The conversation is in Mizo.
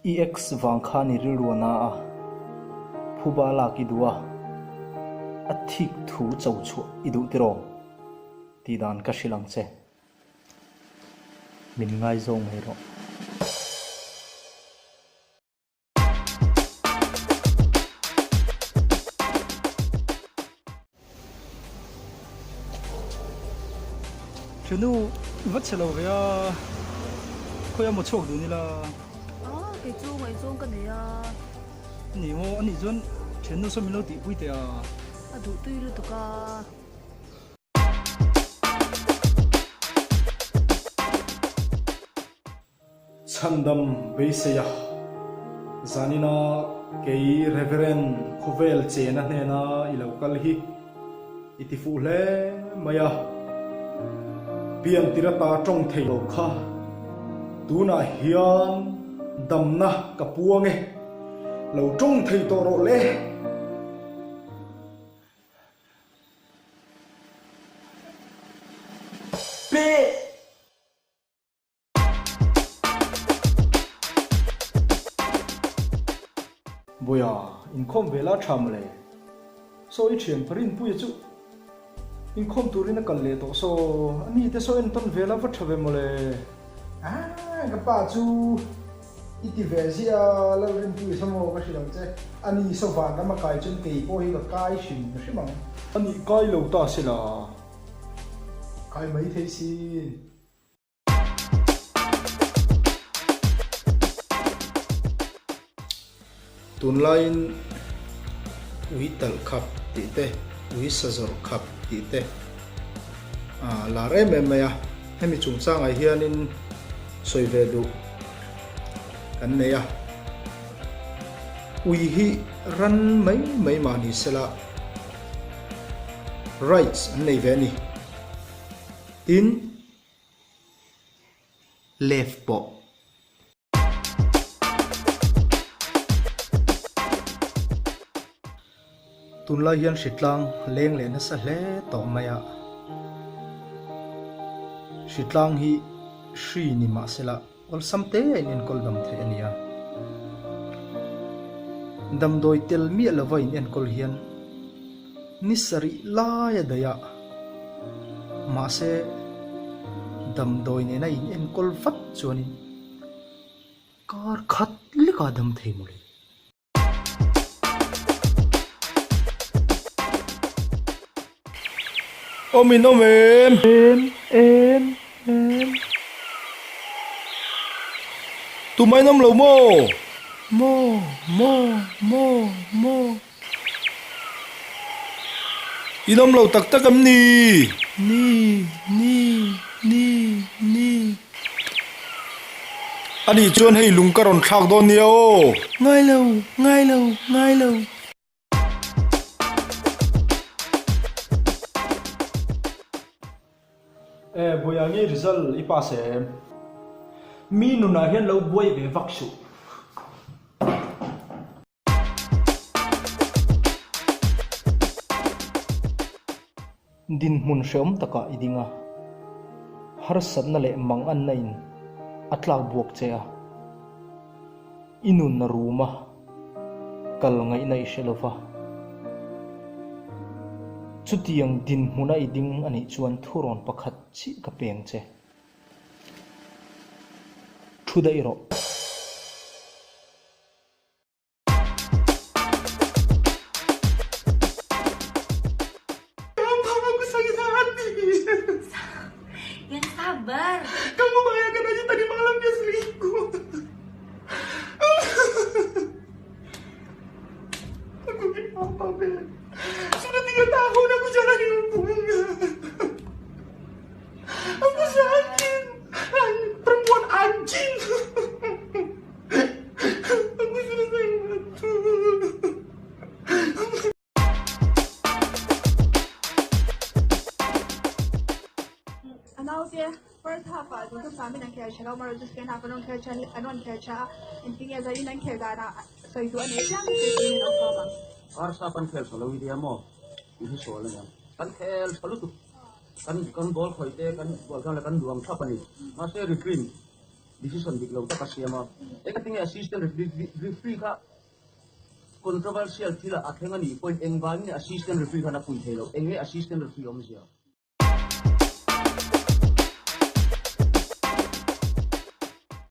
I ex vang khan i rilru a na a, phuba lak i duh a, a thik thu cho chhuah i duh tiraw? Tih dan ka hrilh ang che. Min ngaizawng mai rawh. Thenu va chhe lo ve a, khawi amaw chhuak dun ila. A, kei chu ngaihzawng ka nei a. Ni maw, anih chuan thiannu saw min lo tihpui teh a. A duh tui lutuk a. Chhandam beisei a, zanina kei Reverend khawvel chena hnena i lo kal hi i ti fuh hle mai a, piantir ata tawng thei lo kha tunah hian damna ka puang e, lo tawng thei tawh rawh le. Peh! Bawiha, inkhawm ve la tha mawle. Saw i thian Parinpuia chu inkhawm turin a kal leh tawh saw, a ni te saw entawn ve la va tha ve mawle. Ah, ka pa chu i ti ve ziah a, Lalrinpuia saw maw ka hrilh ang che, a ni saw van ram a kai chuan kei pawh hi ka kai hrim hrim ang. A nih kai lo ta se la. Kai mai thei sin. Tunlaiin ui talh khap tih te, ui sa zawrh khap tih te a lar em em mai a. Hemi chungchangah hianin sawi ve duh kan nei a. Ui hi ran mai mai mah ni sela rights an nei ve a ni. Tin, left pawh. Tunlai hian hritlang leng leh nasa hle tawh mai a, hritlang hi hri ni mahsela awlsam te a in enkawl dam theih a ni a. Damdawi tel miah lova in enkawl hian ni sarih lai a daih a, mahse damdawi nena in enkawl vat chuanin kar khat lek a dam thei mawle. Awm in awm em? Em em em. Tumah in awm lo maw? Maw maw maw maw. In awm lo tak tak em ni? Ni ni ni ni. A nih chuan hei lung ka rawn thlak dawn nia aw. Ngai lo, ngai lo, ngai lo. E, buai ang i result i pass em? Mi nunah hian lo buai ve vak suh. Dinhmun hreawm takah i ding a, harsatna leh manganna in a tlak buak che a, i nun a rum a, kal ngaihna i hre lova. Chutiang dinhmuna i ding anih chuan thurawn pakhat chiah ka peng che. Thu daih rawh. Yang sabar. Kamu bayangkan aja tadi malam dia selingkuh. Aku kenapa, Bel? Sudah 3 tahun aku jalani hubungan. Aku sakit. Perempuan anjing. Aku sudah sayang betul. A naute first half ah duhthusam samin an khel tha lo marawh chu second half an rawn khel tha an rawn khel tha a engtin nge zanin an khel danah sawi duh a nei chiang zir tiin an lo fam ang. First half an khel tha lo i nia maw tih hi sual a niang. Kan khel tha lutuk kan kan ball khawih te kan bual khan leh kan duang thlap a ni mahse referee. Decision dik lo tak a siam a. Engatinge assistant referee kha controversial thil a thleng a nih pawhin engvangin assistant referee khan a pui thei lo? Enge assistant referee awmzia?